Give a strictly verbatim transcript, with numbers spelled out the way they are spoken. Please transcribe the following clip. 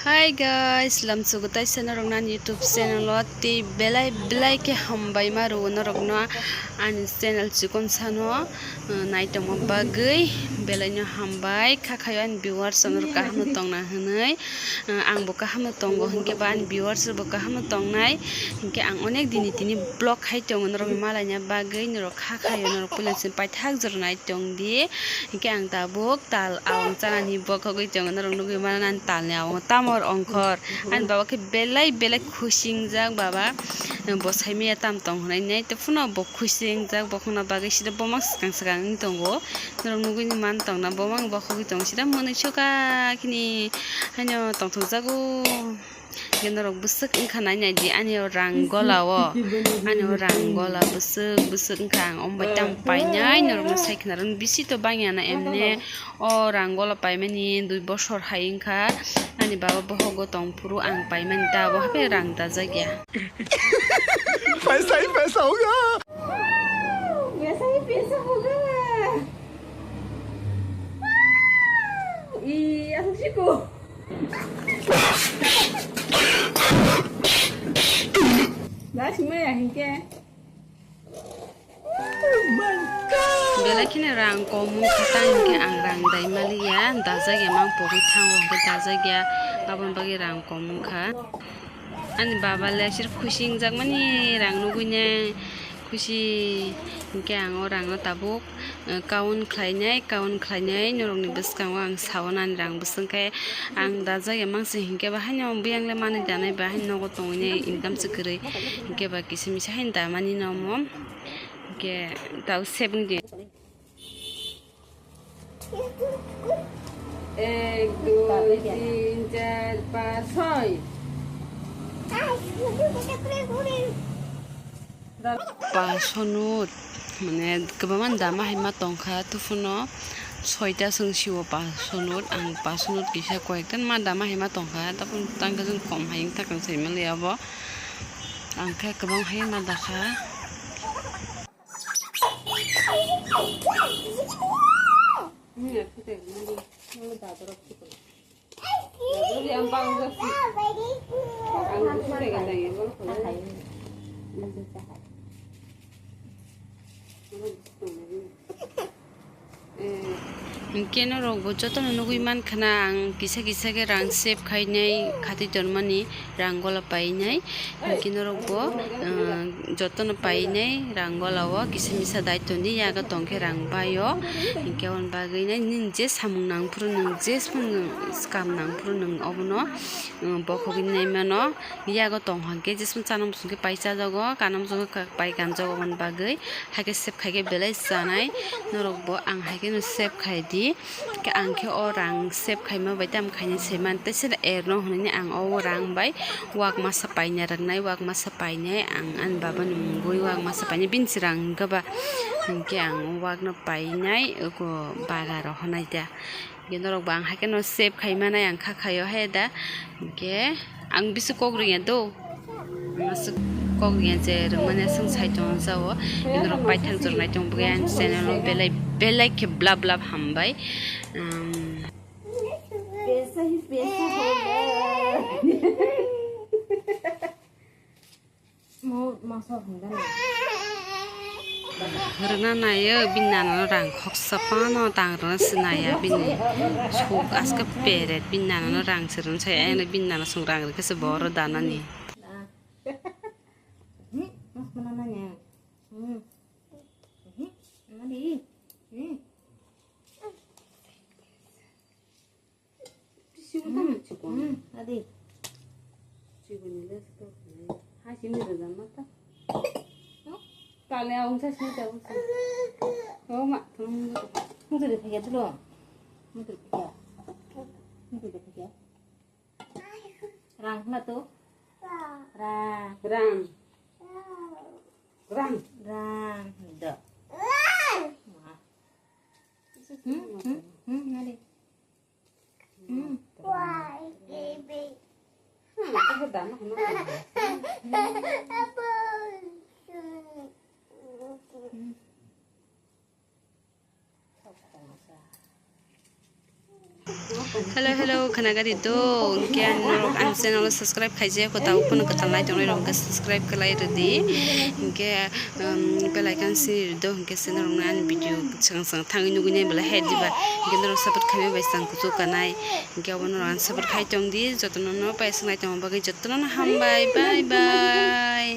Hi guys, lamsugo taisa norokno ani YouTube channel o tei belai belai khe hambai ma rwo norokno ani channel chikon sano, uh, naitongma bagwi belaino hambai kha khayo ani viewers norok kaham no tongna hwnwi, uh, ang bo kaham no tongo hinkhe ba ani viewers bo kaham no tongnai hinkhe ang onek dini tini vlog khai tongo norokni malaina bagwi norok kha khayo norok puila chini paithak jora nai tong di. Hinkhe ang tabuk tal awang chanani bokhogwi tongo, norok nugwi mano ani talni awang tamo ongkhor. Ani baba khe belai belai khusi wngjak, baba, bo sai maya tam tong hwnwi nai, tei phano bo khusi wngjak, bokhokna bagwi sida bomang swkang swkang wngwi tongo. Norok nugwi man tongna bomang bokhogwi tongo, sida mwnwi suka khini haino tongthokjago. Hinkhe norok bwswk wngkha nai nai di ani o rang gola o, ani o rang gola bwswk bwswk wngkha, ang omo bai tamo painai norokno sai khna rw bisi to bangya na emne o rang gola paimani dui bosor hai wngkha ani baba bohogo tong phuru ang paimani ta abo haphai rang dajak ya. Paisa hi paisa hoga. Paisa hi paisa hoga. Ih, aswk siko. Last maya hinkhe. Belai kheno rang kom wngkha, tang hinkhe ang rang dai maliya, dajak ya mang pogwi thango hinkhe dajak ya, aboni bagwi rang kom wngkha. Ani baba le aswk khusi wngjakmani rang nugwi ne. Khusi hinkhe ang o rangno tabuk, eh, count khlainai, count khlainai norokni bwskango ang sao nani rang bwswk khe ang dajak ya mangsi hinkhe ba haino biyang le manwi danai ba haino nogo tongwi income se kwrwi hinkhe ba kisa misa haino damani no omo hinkhe tao save wngdi. Ek, dui, tin, char, panch, soi. Panch sho note, mane, kwbangma dama hai ma tongkha, tuphuno soita chwng sio panch sho note, ang panch sho note kisa koyekta ma dama hai ma tongkha, tamo tangkhe chwng kom hai wng thangkang sai manliya bo, ang khe kwbang hai ma dakha. Hinkhe norok bo jotono nugwi mankha na, ang kisa kisa khe rang save khainai khatwi tonmani, rang gola painai. Hinkhe norok bo, eh, jotono painai rang gola o kisa misa dai toni, yago tongkhe rang bai o. Hinkhe aboni bagwi nai nwng je samung nang phuru, nwng je samung kam nang phuru, nwng obono, eh, bokhogwi nai mano. Yago tong hwnkhe jeswng chana muchungkhe pai chajago, kana muchungkhe pai kanjago, aboni bagwi haikhe save khaikhe belai chanai. Norokbo ang haikheno save khaidi. Khe ang khe o rang save khaima bai tamo khainai se man, teisa da erno hwnwi ang o rang bai wak masa paina rwnai, wak masa painai ang ani baba ni mungwi wak masa painai, bini se rang wngkha ba, hinkhe ang o wak no painai, oko baga rok hwnai da. Hinkhe norok bo ang haikhe no save khai manai ang kha khaio hai da. Hinkhe ang bisi kok ringya do. Ang aswk kok ringya je rwngmani aswk sai tongo jao. Hinkhe norok paithak jora nai tong bwkhe ang channel o belai belai khe blab blab hambai. Um, Pesa hi pesa hoga. Mo masa hunda na. Rwna naio, bini nana no rang khoksa phano tang rwna sinaya bini suk aske peret bini nana no rang se rwna saya ene bini nana song rang rwkhe se boro danani. Hmm, mas mana nanya. Hmm. Hmm, mana di? Hmm. Bisi utang chikon. Hmm, adi. Chikon ni les to. Ha sini da jama ta. Tale aung sa sini ta usi. Oh ma, tum. Mutu de phaya tulo. Mutu de phaya. Mutu de phaya. Rang na to. Rang. Rang. Rang. Rang. Da. Ma. Hmm, hmm, hmm, nari. Hmm. Hello, hello, khwnagari do. Hinkhe ang norok ang channel o subscribe khaijak, ko tabuk phano kwtal nai tongnai rok hinkhe subscribe khlai rwdi. Hinkhe, um, bell icon sini rwdo, hinkhe channel rok ani video swkang swkang thangwi nugwi nai belai hai diba. Hinkhe norok support khaima bai chwng kuchuk kanai. Hinkhe abo norok ang support khai tongdi, jotono no paisa nai tongma bagwi jotono no hambai, bye bye.